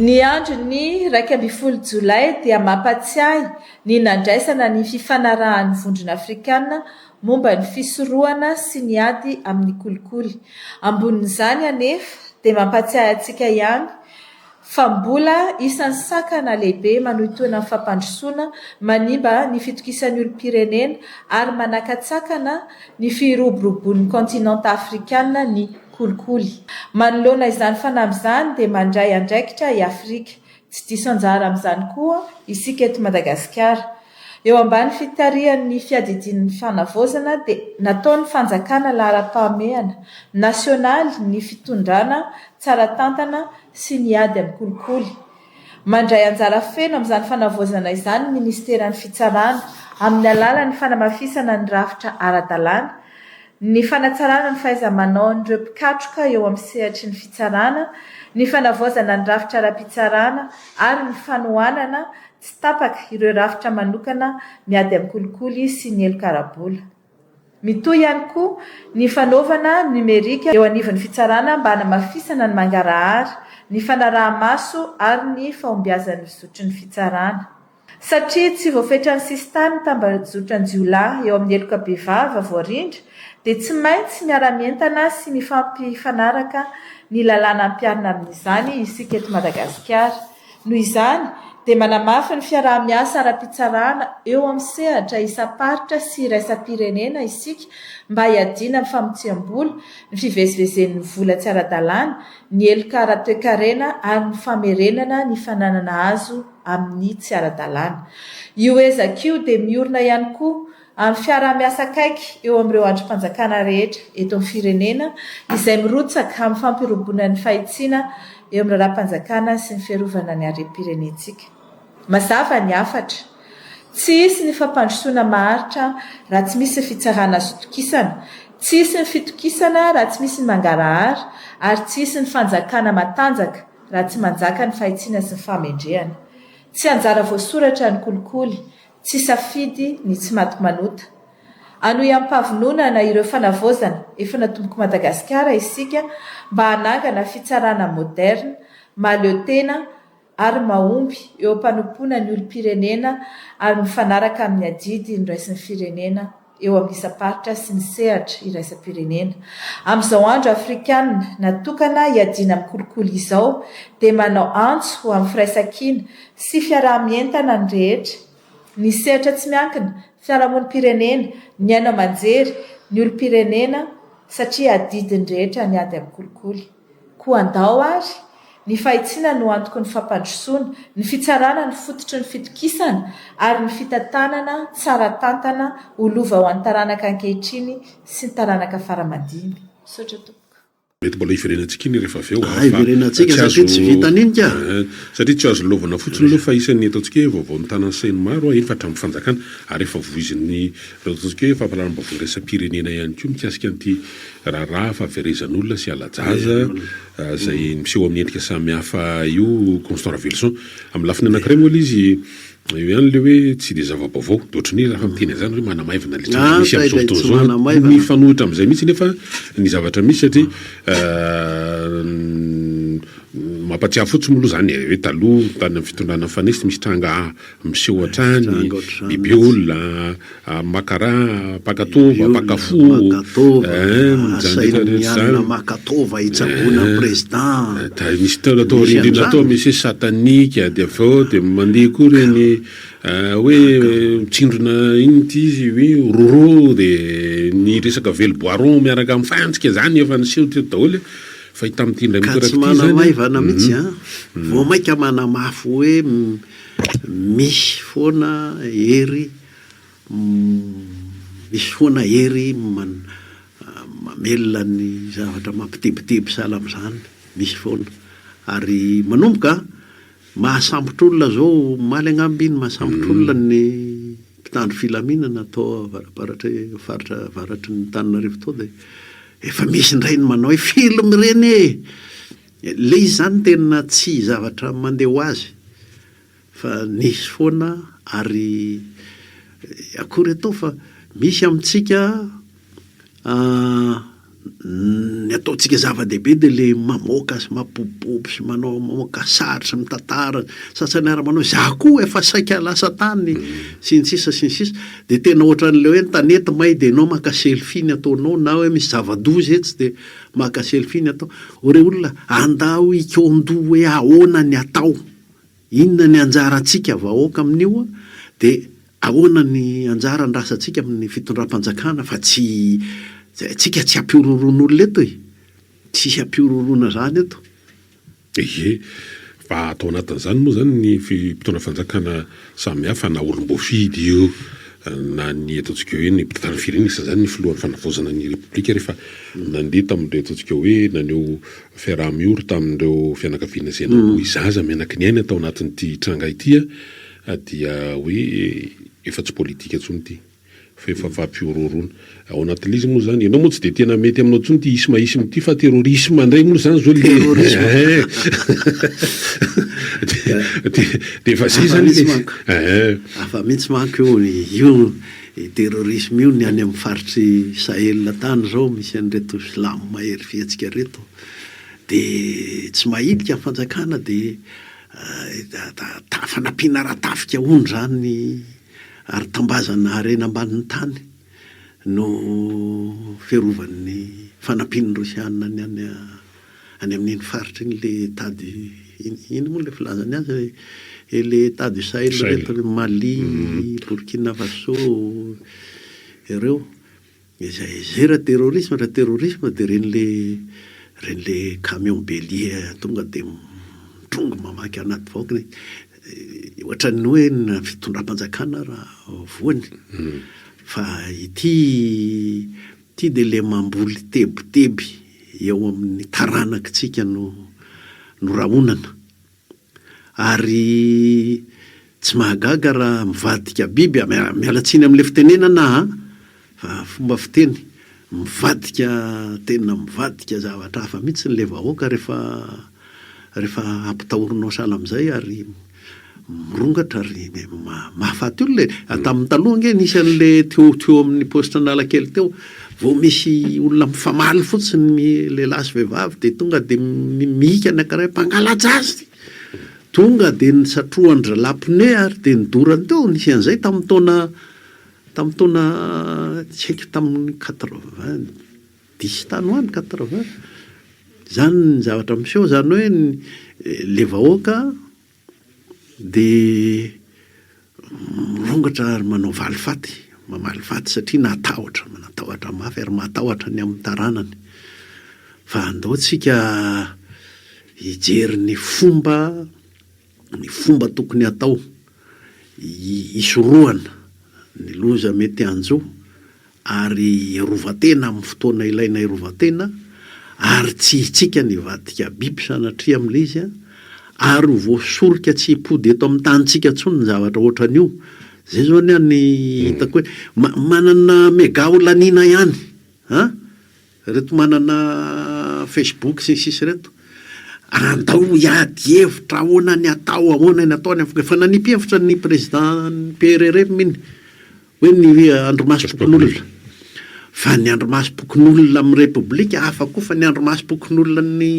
Ny andron'ny 11 jolay dia mampatsiahy ny nandraisana ny fifanarahan'ny Vondrona Afrikana momba ny fisorohana sy ny ady amin'ny kolikoly. Ambonin'izany anefa dia mampatsiahy antsika ihany fa mbola isan'ny sakana lehibe manohitohina ny fampandrosoana, manimba ny fitokisan'ny olom-pirenena ary manakatsakana ny firoboroboan'ny kaontinanta afrikana ny kolikoly. Manoloana izany fanamby izany dia mandray andraikitra i Afrika. Tsy diso anjara amin'izany koa isika eto Madagasikara. Eo ambany fitarihan'ny fiadidian'ny Fanavaozana dia nataon'ny fanjakana laharam-pahamehana nasionaly ny fitondrana tsara tantana sy ny ady amin'ny kolikoly. Mandray anjara feno amin'izany fanavaozana izany ny Minisiteran'ny Fitsarana amin'ny alalan'ny fanamafisana ny rafitra ara-dalàna, ny fanatsarana ny fahaiza-manaon'ireo mpikatroka eo amin'ny sehatry ny fitsarana, ny fanavaozana ny rafitra ara-pitsarana ary ny fanohanana tsy tapaka ireo rafitra manokana miady amin'ny kolikoly sy ny heloka ara-bola. Mitohy ihany koa ny fanaovana nomerika eo anivon'ny fitsarana mba hanamafisana ny mangarahara, ny fanaraha-maso ary ny fahombiazan'ny fizotry ny fitsarana. Satria tsy voafetran'ny sisintany ny tambajotran-jiolahy eo amin'ny heloka bevava voarindra dia tsy maintsy miara-mientana sy mifampifanaraka ny lalàna ampiharina amin'izany isika eto Madagasikara. Noho izany dia manamafy ny fiaraha-miasa ara-pitsarana eo amin'ny sehatra isam-paritra sy iraisam-pirenena isika mba hiadiana amin'ny famotsiam-bola, ny fivezivezen'ny vola tsy ara-dalàna, ny heloka ara-toekarena ary ny famerenana ny fananana azo amin'ny tsy ara-dalàna. Io ezaka io dia miorina ihany koa amin'ny fiaraha-miasa akaiky eo amin'ireo andrim-panjakana rehetra eto amin'ny firenena izay mirotsaka amin'ny fampirobona ny fahitsiana eo amin'ny raharaham-panjakana sy ny fiarovana ny harem-pirenentsika. Mazava ny hafatra, tsy hisy ny fampandrosoana maharitra raha tsy misy ny fitsarana azo itokisana, tsy hisy ny fitokisana raha tsy misy ny mangarahara ary tsy hisy ny fanjakana matanjaka raha tsy manjaka ny fahitsiana sy ny fahamendrehana. Tsy anjara voasoratra ny kolikoly, tsy safidy ny tsy maty manota. Hanohy amim-pahavononana ireo fanavaozana efa natombok'i Madagasikara isika mba hanangana fitsarana moderna, mahaleo tena ary mahomby eo am-panompoana ny olom-pirenena ary mifanaraka amin'ny adidy noraisin'ny firenena eo amin'ny isam-paritra sy ny sehatra iraisam-pirenena. Amin'izao andro afrikana natokana hiadiana amin'ny kolikoly izao dia manao antso ho amin'ny firaisankina sy fiaraha-mientana ny rehetra, ny sehatra tsy miankina, fiarahamonim-pirenena, ny haino aman-jery, ny olom-pirenena satria adidin'ny rehetra ny ady amin'ny kolikoly. Koa andao ary! Ny fahitsiana no antoky ny fampandrosoana, ny fitsarana no fototry ny fitokisana ary ny fitantanana tsara tantana ho lova ho an'ny taranaka ankehitriny sy ny taranaka fara-mandimby. Misaotra tompoko. Mety mbola hiverenantsika iny rehefa avy eo Ah, hiverenantsika satria tsy vitan'iny ka. Satria tsy azo lalaovana fotsiny aloha fa isan'ny ataontsika hoe vaovao mitana ny sain'ny maro eny fa hatramin'ny fanjakana ary efa voizin'ny ireo ataontsika hoe fampahalalam-baovao iraisam-pirenena ihany koa mikasika an'ity raharaha fahaverezan'olona sy hala-jaza izay miseho amin'ny endrika samihafa io Constant Raveloson. Amin'ny lafiny anankiray moa ilay izy eo ihany ilay hoe tsy dia zava-baovao. Dia ohatran'ny hoe rehefa miteny an'izany hoe manamaivana ilay tranga misy amin'izao fotoana izao. Mifanohitra amin'izay mihitsy nefa ny zavatra misy satria mampatsiahy fotsiny moa aloha izany e, hoe taloha tany amin'ny fitondrana nifanesy misy tranga miseho hatrany, bebe olona Maka ra, mpaka taova, mpaka fo, eeh, izany rehetra rehetra izany. Asain'ny maka taova hitsaboana ny président. Dia misy taona tao aoriana indrindra tao misy hoe satanika, dia avy eo dia mandeha koa ireny hoe mitsindrona inona ity izy hoe roro, dia ny resaka vely bois rond miaraka amin'ny fantsika izany efa niseho teto daholo e. Fa ity tamin'ity indray Ka tsy mitoraka ity izany. manamaivana mihitsy an, vao mainka manamafy hoe misy foana hery Misy foana hery mamelona ny zavatra mampitebiteby sahala amin'izany, misy foana. Ary manomboka an, mahasambotra olona izao, omaly angamba iny, mahasambotra olona ny mpitandro filaminana tao avarabaratry, faritra avaratry ny Antananarivo tao dia efa misy indray ny manao hoe film ireny e! Ilay izy izany tena tsy zavatra mandeha ho azy. Fa nisy foana ary akory atao fa misy amintsika. Ny ataontsika zava-dehibe dia le mamoaka sy mampibobobo sy manao mamoaka sary sy mitantara, sasany ary manao hoe za koa efa saika lasa tany sy ny sisa sy ny sisa, dia tena ohatran'ilay hoe ny tanety may dia ianao maka selfie ny ataonao na hoe misy zava-doza etsy dia maka selfie ny atao. O rey olona, andao hikaon-doha hoe ahoana ny atao, inona ny anjarantsika vahoaka amin'io dia Ahoana ny anjara andrasantsika amin'ny fitondram-panjakana fa tsy tsika tsy hampihorohoroan'olona eto e! Tsisy hampihorohoroana zany eto. Ie, fa ato anatin'izany moa zany ny mpitondra fanjakana samihafa na olom-boafidy io na ny ataontsika hoe ny mpitantara ny firenena isan'izany ny filohan'ny fanavaozana ny repoblika rehefa nandeha tamin'ireo ataontsika hoe naneho fiaraha-miory tamin'ireo fianakaviana izay namoy zaza mianaky ny aina tao anatin'ity tranga ity dia hoe efa tsy politika intsony ity fa efa fampihorohoroana. Ao anatin'ilay izy moa izany, ianao moa tsy dia tena mety aminao intsony ity isme isme ity fa terrorisme indray moa izany izao le dia efa izay izany ilay izy. Hafa mihitsy manko io, io terrorisme io ny any amin'ny faritr'i Sahel tany izao misy an'ireto silamo mahery fihetsika ireto dia tsy mahilika ny fanjakana dia Fanampiana ara-tafika hono izany ary tambazana harena ambanin'ny tany no fiarovan'ny fanampian'ny Rosiana ny any any amin'iny faritra iny le Etat du inona moa le filazany azy le Etat du Sahel ireto ry Mali, Burkina Faso ireo. Izay izay raha terrorisme, raha terrorisme dia ireny le ireny le camion bélier tonga dia mitrongy mamaky anaty vahoaka ireny. Ohatran'ny hoe ny fitondram-panjakana raha voany. Fa ity ity dia le mamboly tebiteby eo amin'ny taranakitsika no no rahonana. Ary tsy mahagaga raha mivadika biby, miala tsiny amin'ilay fitenenana aho an, fa fomba fiteny, mivadika tena mivadika zavatra hafa mihitsy ilay vahoaka rehefa rehefa ampitahorinao sahala amin'izay ary mirongatra ary mahafaty olona e! Tamin'ny taloha ange nisy an'ilay teo teo amin'ny paositra Analakely teo, vao misy olona mifamaly fotsiny lehilahy sy vehivavy dia tonga dia mihika ny anankiray mpangala-jaza! Tonga dia nisatrohan-dry zalahy pneu ary dia nidorany teo, nisy an'izay tamin'ny taona tamin'ny taona tsy haiko tamin'ny quatre-vingt dix tany ho any, quatre-vingt, izany ny zavatra miseho, izany hoe ilay vahoaka Dia mirongatra ary manao valifaty, mamaly faty satria natahotra, natahotra mafy ary mahatahotra ny amin'ny taranany. Fa andao tsika hijery ny fomba, ny fomba tokony hatao hisorohana ny loza mety hanjo ary hiarovan-tena amin'ny fotoana ilaina hiarovan-tena, ary tsy hitsika ny hivadika biby sanatria amin'ilay izy, ary ho voasorika tsy hipody eto amin'ny tanintsika intsony ny zavatra ohatran'io. Izay izao anie ny hitako hoe manana mega ho laniana ihany an! Ireto manana facebook sy ny sisa ireto, andao hiady hevitra ahoana ny atao, ahoana ny atao, efa nanipy hevitra ny président ny PRRM iny. Hoe ny andrimasom-pokonolona. Fa ny andrimasom-pokonolona amin'ny Repoblika hafa koa fa ny andrimasom-pokonolona ny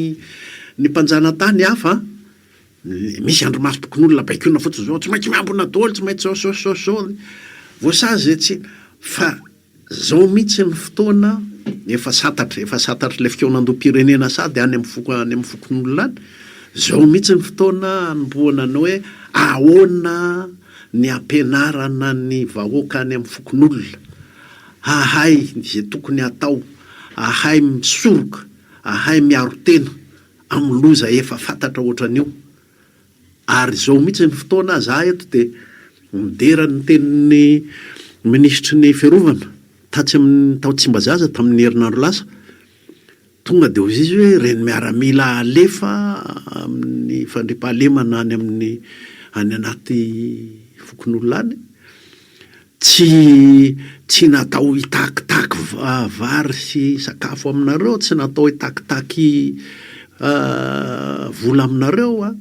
ny mpanjanatany hafa an! Misy andrimasom-pokonolona baikoina fotsiny zao, tsy maintsy miambina daholo, tsy maintsy zao zao zao zao. Voasazy izay tsy fa zao mihitsy ny fotoana efa santatra, efa santatr'ilay fikaonandoham-pirenena sady any amin'ny foko any amin'ny fokonolona any, zao mihitsy ny fotoana hanombohana ny hoe ahoana ny hampianarana ny vahoaka any amin'ny fokonolona hahay izay tokony hatao, hahay misoroka, hahay miaro tena amin'ny loza efa fantatra ohatran'io. Ary izao mihitsy ny fotoana, za eto dia midera ny tenin'ny minisitry ny fiarovana tatsy amin'ny tao Tsimbazaza tamin'ny herinandro lasa, Tonga dia hoy izy hoe ireny miaramila alefa amin'ny fandriampahalemana any amin'ny any anaty fokonolona any, tsy tsy natao hitakitaky vary sy sakafo aminareo, tsy natao hitakitaky vola aminareo an,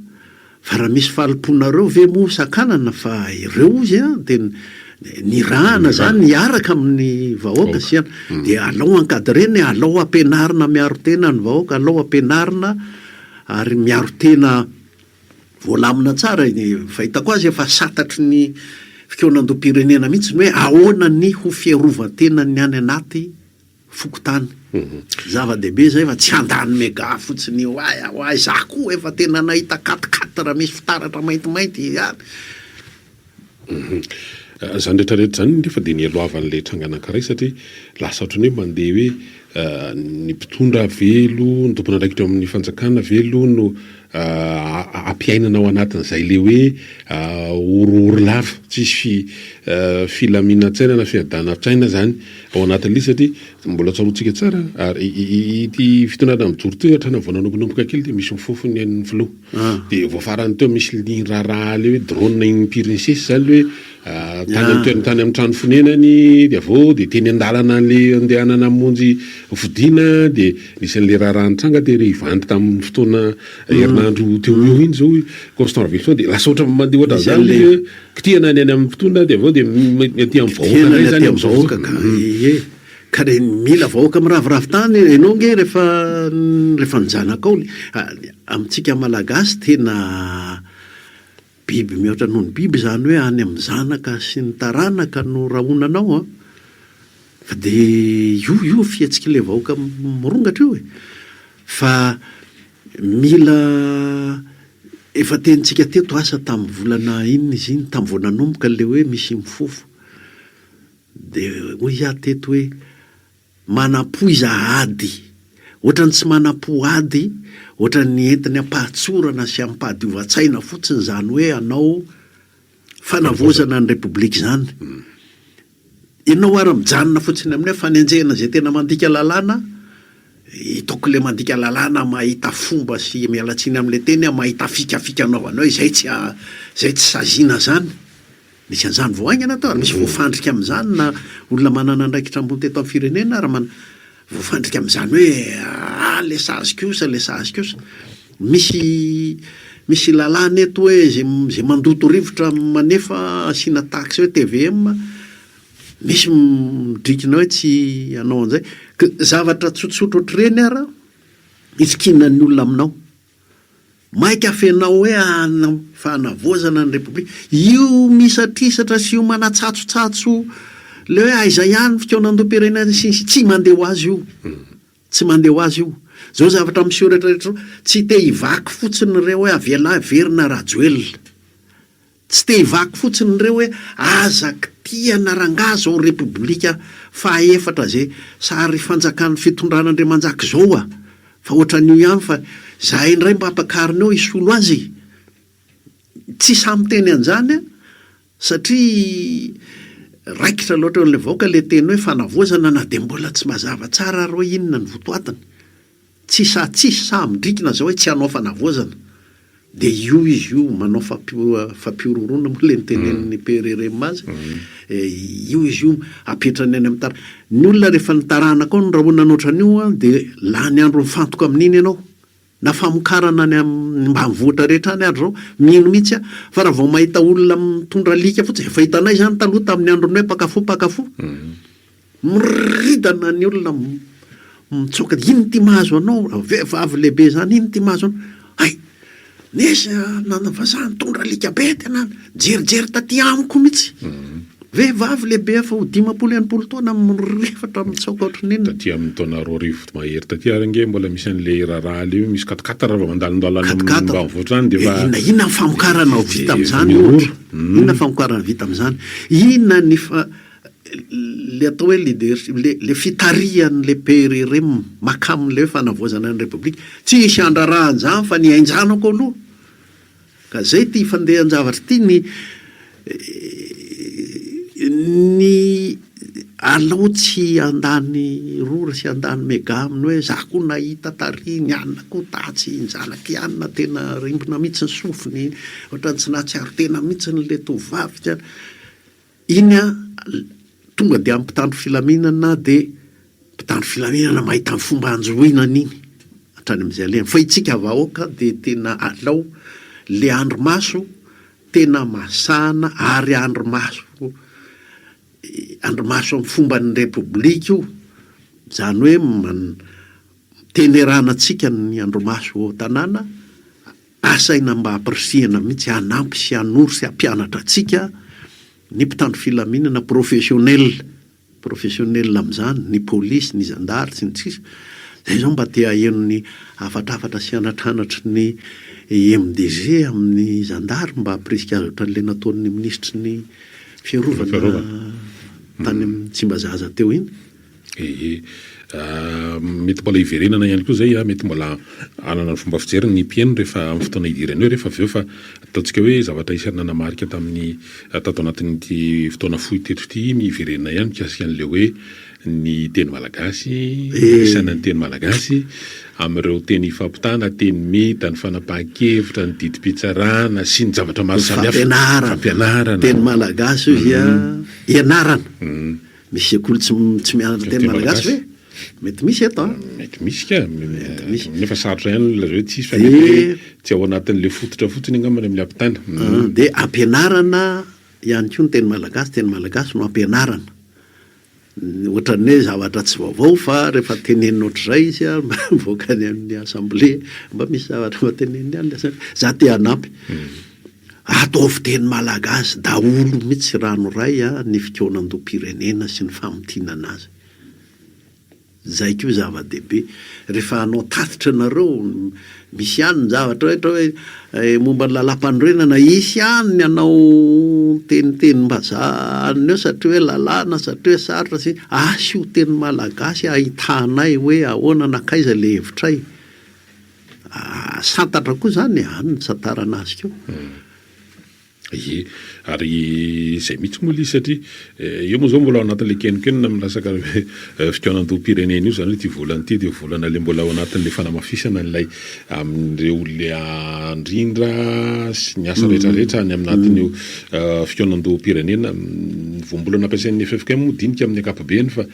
fa raha misy falim-ponareo ve moa sakanana fa ireo hozy an dia Nirahana zany hiaraka amin'ny vahoaka sy an, dia alao encadrer-na e, alao ampianarina miaro tena ny vahoaka, alao ampianarina ary miaro tena voalamina tsara e, ny fahitako azy efa santatry ny fikaonandoham-pirenena mihitsy ny hoe ahoana ny ho fiarovan-tenan'ny any anaty fokontany. Zava-dehibe izay fa tsy handany mega fotsiny oay oay, za koa efa tena nahita quatre quatre misy fitaratra maintimainty any. Izany rehetra rehetra izany nefa dia nialohavan'ilay tranga anankiray satria lasa ohatran'ny hoe mandeha hoe ny mpitondra ve aloha, ny tompon'andraikitra eo amin'ny fanjakana ve aloha no ampiainana ao anatin'izay ilay hoe horohoro lava, tsisy filaminan-tsaina na fiadanan-tsaina izany ao anatin'ilay izy satria mbola tsaroantsika tsara ary ity fitondrana mijoro ity hatrany vao nanombonomboka kely dia misy mifofo ny ain'ny filoha. Dia vao farany teo misy ny raharaha ilay hoe drone iny princesse zany le hoe tany amin'ny toerana tany amin'ny trano fonenany dia avy eo dia teny an-dalana le andehanana hamonjy fodiana dia nisy an'ilay raharaha nitranga tery Ivandry tamin'ny fotoana herinandro teo ho eo iny zao Constant Raveloson dia lasa ohatra mandeha ohatran'izany le hoe kitihana ny any amin'ny mpitondra dia avy eo dia ny aty amin'ny vahoaka indray zany amin'izao fotoana. Ie. Ka re mila vahoaka miraviravy tany enao nge refa refa ny zanakao amintsika malagasy tena biby mihoatra noho ny biby izany hoe any amin'ny zanaka sy ny taranaka no rahonanao an! Fa de io io fihetsik'ilay vahoaka mirongatra io e! Fa mila efa tenintsika teto asa tamin'ny volana inona izy iny tamin'ny vao nanomboka ilay hoe misy mifofo Dia hoy aho teto hoe, manampoiza ady. Ohatran'ny tsy manampo ady, ohatran'ny entiny am-pahatsorana sy amim-pahadiovan-tsaina fotsiny izany hoe hanao fanavaozana ny Repoblika izany. Ianao ary mijanona fotsiny amin'ny hoe fanenjehana izay tena mandika lalàna, hitako ilay mandika lalàna mahita fomba sy, miala tsiny amin'ilay teny aho, mahita fikafika anaovana hoe izay tsy, izay tsy saziana izany. Misy an'izany vao haingana tao ary misy voafandrika amin'izany na olona manana andraikitra ambony teto amin'ny firenena ary man- voafandrika amin'izany hoe ah le sazy kosa, le sazy kosa. Misy misy lalàna eto hoe ze ze mandoto rivotra manefa asiana taxe hoe tvm, misy midrikina hoe tsy hanao an'izay. Ka zavatra tsotsotra ohatr'ireny ara itsikinan'ny olona aminao. Maika fenao hoe hanao fanavaozana ny Repoblika. Io misatrisatra sy io manatsatsotsato le hoe aiza ihany ny fikaonandoham-pirenena sy ny sisa, tsy mandeha ho azy io. Tsy mandeha ho azy io. Zao zavatra miseho rehetrarehetra zao, tsy te hivaky fotsiny ireo hoe avela hiverina Rajoelina. Tsy te hivaky fotsiny ireo hoe aza kitihana rangaha zao repoblika faha efatra ze sary fanjakan'ny fitondrana Andriamanjaka izao a! Fa ohatran'io ihany fa zahay indray mba ampakarina eo hisolo azy e! Tsy sahy miteny an'izany aho satria raikitra loatra eo amin'ilay vahoaka ilay teny hoe fanavaozana na dia mbola tsy mazava tsara ary hoe inona ny votoatiny. Tsy sahy tsisy sahy midrikina zao hoe tsy hanao fanavaozana. Dia io izy io manao fampihorohoroana moa ilay notenenin'ny PRRM azy. Io izy io apetrany any amin'ny tara. Ny olona rehefa ny taranaka ao no rahonana ohatran'io an, dia lany andro mifantoka amin'iny ianao. Na famokarana any amin'ny ambanivohitra rehetra any ary izao, mino mihitsy aho fa raha vao mahita olona mitondra alika fotsiny, efa hitanay izany taloha tamin'ny andron'ny hoe mpakafo mpakafo. Miridana ny olona mitsoaka, inona ity mahazo anao, vehivavy lehibe izany, inona ity mahazo anao, hay! Nisy nana vazaha nitondra alika be tena nijerijery taty amiko mihitsy, vehivavy lehibe efa ho 50 60 taona mirefatra mitsoaka ohatran'ny inona. Taty amin'ny taona 2000 mahery taty ary ange mbola misy an'ilay raharaha ilay hoe misy quat-quatre raha vao mandalondalo any amin'ny ambanivohitra any dia efa Inona inona ny famokarana vita amin'izany ohatra, inona ny famokarana vita amin'izany, inona ny fa. Le atao hoe leadership, le le fitarihan'le PRRM mankamin'le hoe fanavaozana ny Repoblika, tsy hisy handraharaha an'izany fa ny ain-janako aloha. Ka zay ity fandehan-javatra ity, ny ny alao tsy handany rora sy handany mega amin'ny hoe za koa nahita tary, ny anona koa tatsy, ny zanak'i anona tena rimbina mihitsy ny sofiny, ohatran'ny tsy nahatsiaro tena mihitsy le tovovavy ka. Iny an, tonga dia amin'ny mpitandro filaminana dia mpitandro filaminana mahita ny fomba hanjohiana an'iny hatrany amin'izay alehany. Fa itsika vahoaka dia tena alao le andrimaso tena masahana ary andrimaso. Andrimaso amin'ny fomban'ny Repoblika io, izany hoe man, tenerana antsika ny andrimaso ao an-tanàna, asaina mba ampirisihana mihitsy hanampy sy hanoro sy hampianatra antsika ny mpitandro filaminana professionnel. Professionnel amin'izany, ny polisy, ny zandary, sy ny sisa Zay zao mba te haheno ny hafatrafatra sy anatranatry ny MDG amin'ny zandary mba hampirisika azy ohatran'ilay nataon'ny minisitry ny fiarovana tany amin'ny Tsimbazaza teo iny. Ee. Mety mbola hiverenana ihany koa izay, mety mbola hanana ny fomba fijeriny ny mpihaino rehefa amin'ny fotoana hidirany eo rehefa avy eo fa ataontsika hoe zavatra isan'ny nanamarika tamin'ny tato anatin'ity fotoana fohy teto ity ny hiverenana ihany mikasika an'ilay hoe ny teny malagasy, fampiasana ny teny malagasy amin'ireo teny ifampitana, teny mita, ny fanapahan-kevitra, ny didim-pitsarana sy ny zavatra maro samihafa. Fampianarana. Fampianarana. Teny malagasy hoy izy, ianarana. Misy sekoly tsy tsy mianatra teny malagasy ve? Mety misy eto an! Mety misy ka, nefa sarotra ihany ny milaza hoe tsisy fa mety hoe tsy ao anatin'ilay fototra fotsiny angamba ny amin'ilay ampitaina. Dia ampianarana ihany koa ny teny malagasy, teny malagasy no ampianarana. Ohatran'ny hoe zavatra tsy vaovao fa rehefa tenenina ohatr'izay izy an, mivoaka any amin'ny assemblée, mba misy zavatra mba teneniny ihany ilay assemblée. Za te hanampy. Ataovy teny malagasy daholo mitsy ranoray a ny fikaonandoham-pirenena sy ny famintinana azy. Zay koa zava-dehibe. Rehefa hanao tatitra nareo, misy ihany ny zavatra ohatra hoe momba ny lalam-panorenana, hisy ihany ny hanao tenitenim-bazaha anona eo satria hoe lalàna, satria hoe sarotra sy, asio teny malagasy ahitanay hoe ahoana nankaiza le hevitray. Santatra koa izany e, any no santarana azy koa. Ie, ary izay mihitsy moa ilay izy satria io moa izao mbola ao anatin'ilay kenonkenona amin'ny resaka fikaonandoham-pirenena io, izany hoe ity volana ity dia volana ilay mbola ao anatin'ilay fanamafisana an'ilay amin'ireo olona handrindra sy ny asa rehetra rehetra any aminatin'io fikaonandoham-pirenena. Ny voambolana ampiasain'ny ffkm moa dinika amin'ny ankapobeny fa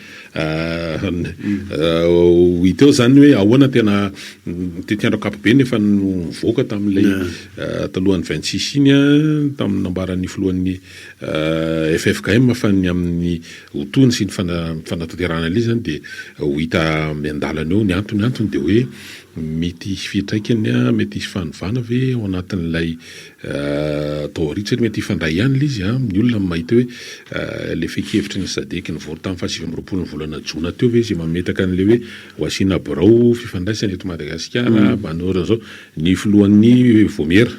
Ho hita eo izany hoe ahoana tena tetiandro ankapobeny efa nivoaka tamin'ilay talohan'ny 26 iny tamin'ny nambaran'ny filohan'ny ffkm fa ny amin'ny ho tohiny sy ny fanatanterahana an'ilay izy izany dia ho hita miandalana eo ny antony. Antony dia hoe mety hisy fiantraikany, mety hisy fanovana ve ao anatin'ilay Atao aoriana satria mety hifandray ihany ilay izy an, ny olona mahita hoe ilay fehin-kevitry ny Sadec nivory tamin'ny faha 29 ny volana jona teo ve izay mametaka an'ilay hoe ho asiana birao fifandraisana eto Madagasikara manoro an'izao ny filohan'ny vaomiera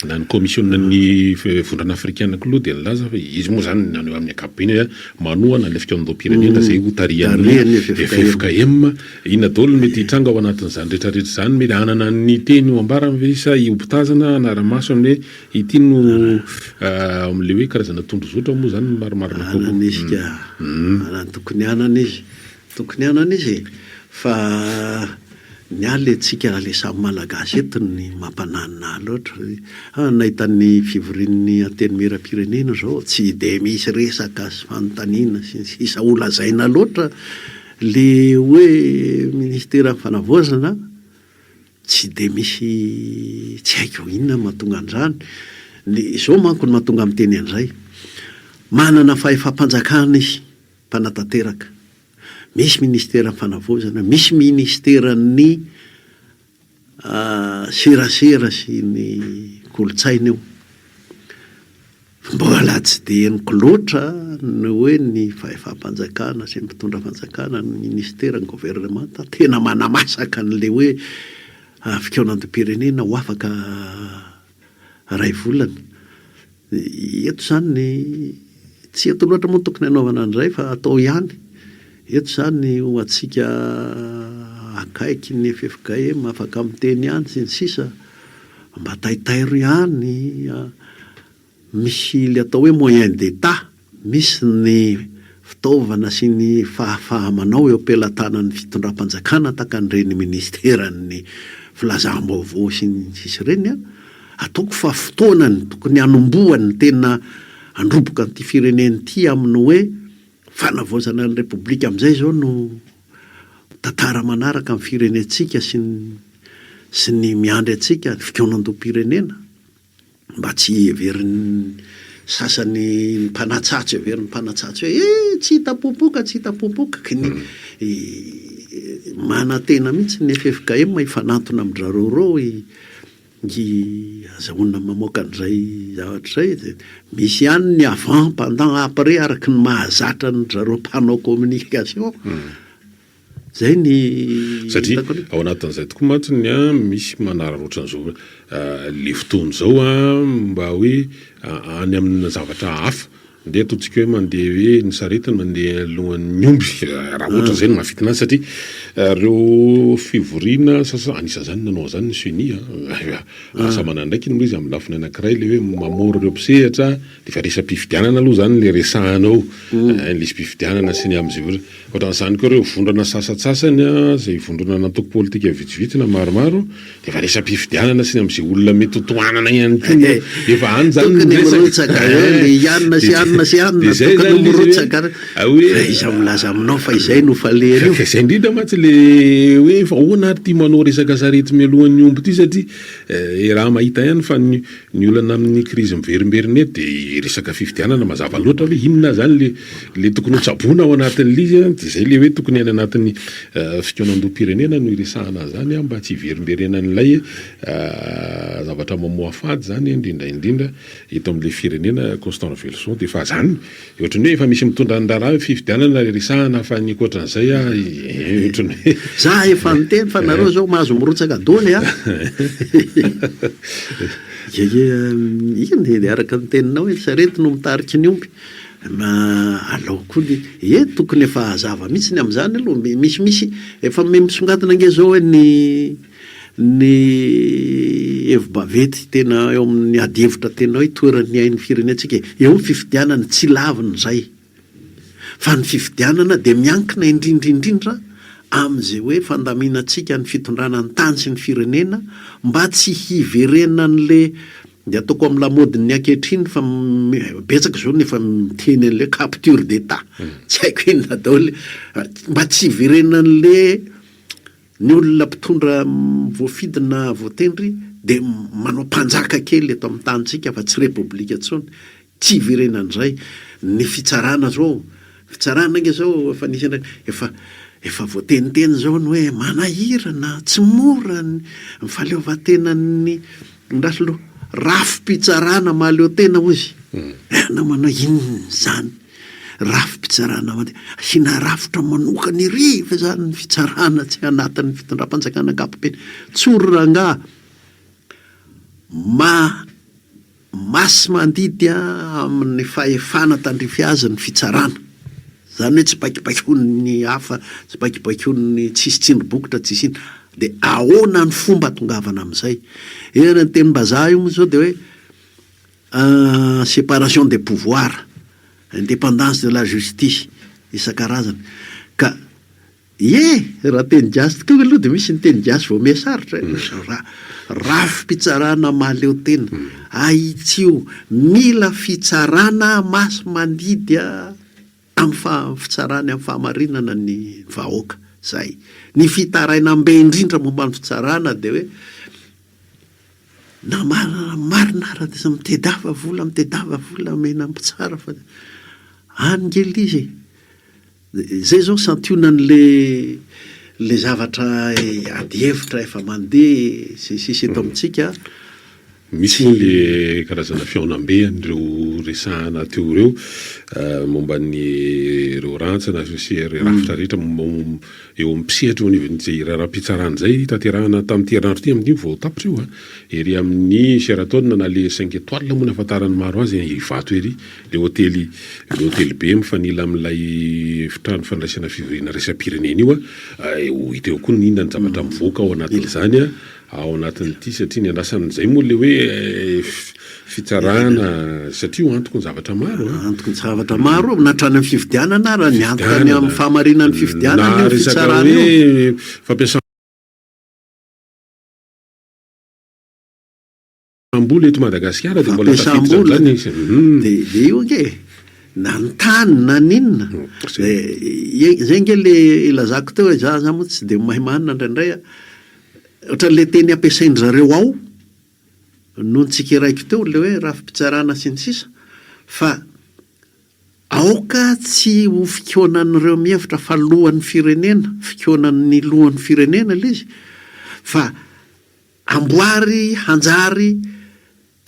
na ny kaomisionan'ny vondrona afrikana koa aloha dia nilaza fa izy moa izany naneho amin'ny ankapobeny hoe manohana an'ilay fikaonandoham-pirenena izay ho tarihan'ny ffkm. Inona daholo no mety hitranga ao anatin'izany rehetra rehetra izany? Mety hanana ny teny ho ambarany ve izy sa hihobitazana hanara-maso amin'ny hoe ity no amin'ilay hoe karazana tondrozotra moa izany no marimarina kokoa? Hanana izy ka. Hanana, tokony hanana izy. Tokony hanana izy e. Fa ny ahy le tsika le samy malagasy eto ny mampananina ahy loatra. Ah, nahita ny fivorian'ny antenimierampirenena izao, tsy dia misy resaka sy fanontaniana sy ny sisa ho lazaina loatra. Le hoe ministeran'ny fanavaozana tsy de misy tsy haiko inona no mahatonga an'izany, ny izao manko no mahatonga miteny an'izay, manana fahefam-panjakana izy mpanatanteraka, misy ministeran'ny fanavaozana, misy ministeran'ny Serasera sy ny kolontsaina io. Mbola tsy dia henoko loatra ny hoe ny fahefam-panjakana sy ny mpitondra fanjakana, ny minisitera, ny governemanta tena manamasaka an'ilay hoe fikaonandoham-pirenena ho afaka iray volana. Eto izany, tsy eto loatra moa no tokony hanaovana an'izay fa atao ihany. Eto izany ho antsika akaiky ny ffkm afaka miteny ihany sy ny sisa, mba taitairo ihany, misy ilay atao hoe moyen d'Etat, misy ny fitaovana sy ny fahafaha-manao eo am-pelatanan'ny fitondram-panjakana tahaka an'ireny minisiteran'ny filazam-baovao sy ny sisa ireny an. Ataoko fa fotoana ny tokony hanombohany tena handroboka an'ity firenena ity amin'ny hoe fanavaozana ny Repoblika amin'izay izao no tantara manaraka amin'ny firenentsika sy ny sy ny miandry antsika, ny fikaonandoham-pirenena mba tsy heverin'ny sasany ny mpanatsatso heverin'ny mpanatsatso hoe eh tsy hita popoka tsy hita popoka ka ny manantena mihitsy ny ffkm hifanantona amin-dry zareo ireo hi azahoana mamoaka an'izay zavatra izay dia misy ihany ny avant pendant après araka ny mahazatra an-dry zareo mpanao communication. Zay ny Satria hitako aloha. ao anatin'izay tokoa mantsy ny an misy manararaotra an'izao le fotoana izao an mba hoe any amina zavatra hafa, ndeha ataontsika hoe mandeha hoe ny sarety no mandeha alohan'ny omby raha ohatra izay no mahafintina azy satria ireo fivoriana sasa anisan'izany nanao an'izany ny ceni an, asa aman'andraikiny moa izy amin'ny lafiny anankiray le hoe mamory ireo mpisehatra de efa resa-pifidianana aloha izany le resahana ao, ny lisi-pifidianana sy ny amin'izay. Ohatran'izany koa ireo vondrona sasantsasany izay vondronana antoko politika vitsivitsy na maromaro dia efa resa-pifidianana sy ny amin'izay olona mety ho tohanana ihany koa no efa any izany ny Tokony resaka. mirotsaka eo le i anona sy anona sy anona, Dia izay tokony izany ilay izy hoe mirotsaka ary hoe fa iza milaza aminao fa izay no falehany io. Ka izay indrindra mantsy le hoe fa ahoana ary ity manao resaka sarety mialohan'ny omby ity satria raha mahita ihany fa ny Ny olana amin'ny krizy miverimberina eto dia resaka fifidianana mazava loatra hoe inona zany le le tokony ho tsaboina ao anatin'ilay izy an, dia izay le hoe tokony any anatin'ny fikaonandoham-pirenena no hiresahana an'izany an, mba tsy hiverimberenan'ilay zavatra mamoafady zany indrindra indrindra eto amin'ilay firenena Constant Raveloson dia efa zany Ohatran'ny hoe efa misy mitondra ny raharaha hoe fifidianana le resahana fa ny ankoatran'izay a ohatran'ny hoe. Za efa niteny fa nareo zao mahazo mirotsaka doly a! Iny araka ny teninao hoe ny sarety no mitarika ny omby. Ma alao koa ny, ie tokony efa hazava mihitsy ny amin'izany aloha, misimisy efa misongadina ange zao hoe ny Ny hevi-baventy tena eo amin'ny ady hevitra tena hoe toeran'ny ain'ny firenentsika e. Eo ny fifidianana, tsy lavina izay. Fa ny fifidianana dia miankina indrindra indrindra amin'izay hoe fandaminantsika ny fitondrana ny tany sy ny firenena mba tsy hiverenan'le dia ataoko amin'ny lamaodin'ny ankehitriny fa betsaka izao ny efa miteny an'ilay capture d'Etat, tsy haiko inona daholo, mba tsy hiverenan'le Ny olona mpitondra voafidy na voatendry dia manao mpanjaka kely eto amin'ny tanintsika fa tsy repoblika intsony. Tsy hiverenan'izay. Ny fitsarana zao, fitsarana ange zao efa nisy an'ireny, efa efa voateniteny zao ny hoe manahirana, tsy mora ny fahaleovantenan'ny andraso aloha, rafi-pitsarana mahaleo tena hozy. Ianao manao inona izany? Rafi-pitsarana mandeha, asiana rafitra manokana ery fa izany ny fitsarana tsy anatin'ny fitondram-panjakana ankapobeny. Tsory rangaha, ma, masi-mandidy amin'ny fahefana tandrify azy ny fitsarana. Izany hoe tsy baikobaikoin'ny hafa, tsy baikobaikoin'ny, tsisy tsindry bokotra, tsisy inona. Dia ahoana ny fomba atongavana amin'izay? Eo ny tenim-bazaha io moa izao dia hoe. Séparation des pouvoirs, indépendance de la justice isan-karazany. Ka ie, raha teny gasy tokoa aloha dia misy ny teny gasy vao miha sarotra e. Ra, rafi-pitsarana mahaleo tena. Ahitsio, mila fitsarana masi-mandidy amin'ny faha, fitsarany amin'ny fahamarinana ny vahoaka. Zay. Ny fitarainam-be indrindra momba ny fitsarana dia hoe Na marina na marina ara dia mitedava vola mitedava vola omena ny mpitsara fa any nge le izy e! Zay zao santionan'le le zavatra ady hevitra efa mandeha sy ny sisa eto amintsika. Misy moa le karazana fihaonambe an'ireo resahana teo ireo momba ny ireo rantsana sy ireo rafitra rehetra momba Eo amin'ny mpisehatra eo anivon'izay raharaham-pitsarana izay, tanterahina tamin'ity herinandro ity, amin'io vao tapitra io, ery amin'ny Sheraton na le cinq étoiles moa no ahafantaran'ny maro azy, Ivato ery, le hotely, le hotely be mifanila amin'ilay efitrano fandraisana fivoriana iraisam-pirenena io. Ho hita eo koa ny inona ny zavatra mivoaka ao anatin'izany. Ao anatin'ity satria ny andrasan'izay moa le hoe fitsarana satria io antoky ny zavatra maro a. Antoky ny zavatra maro io, na hatrany amin'ny fifidianana ara, ny antoka ny amin'ny fahamarinan'ny fifidianana io fitsarana io. Fampiasam-bola eto Madagasikara dia mbola tafiditra amin'izany izy. Dia dia io ange e, na ny tany na ny inona, dia izay ange le ilazako teo hoe za za moa tsy dia mahay manina indraindray a. Ohatran'ilay teny ampiasain-dry zareo ao no notsikeraiko teo, ilay hoe rafi-pitsarana sy ny sisa. Fa aoka tsy ho fikaonan'ireo mihevitra fa lohan'ny firenena, fikaonan'ny lohan'ny firenena ilay izy, fa amboary hanjary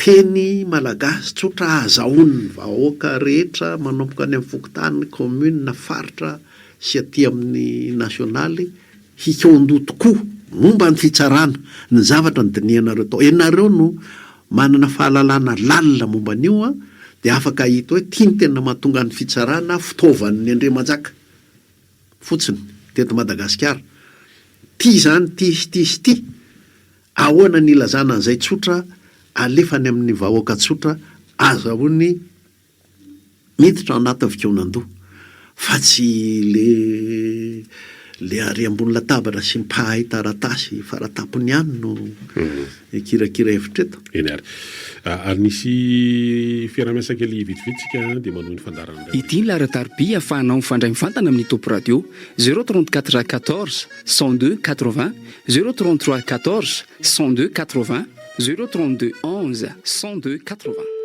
Teny malagasy tsotra ahazahoan'ny vahoaka rehetra manomboka any amin'ny fokontany, commune, faritra sy aty amin'ny nasionaly hikaon-doha tokoa momba ny fitsarana ny zavatra nodinihanareo tao. Ianareo no manana fahalalana lalina momba an'io an, dia afaka hahita hoe ity no tena mahatonga ny fitsarana fitaovan'ny andriamanjaka fotsiny teto Madagasikara. Ity izany, ity sy ity sy ity. Ahoana ny ilazana an'izay tsotra alefa any amin'ny vahoaka tsotra azahoany miditra ao anatin'ny fikaonandoha fa tsy le le ary ambony latabatra sy mpahay taratasy faratampony ihany no hikirakira hevitra eto. Eny ary. Ary nisy fiaraha-miasa kely vitsivitsy tsika dia manohy ny fandaharana indray. Ity ny laharan-tariby ahafahanao mifandray mivantana amin'ny Top Radio, 034 14 102 80, 0 33 14 102 80, 0 32 11 102 80.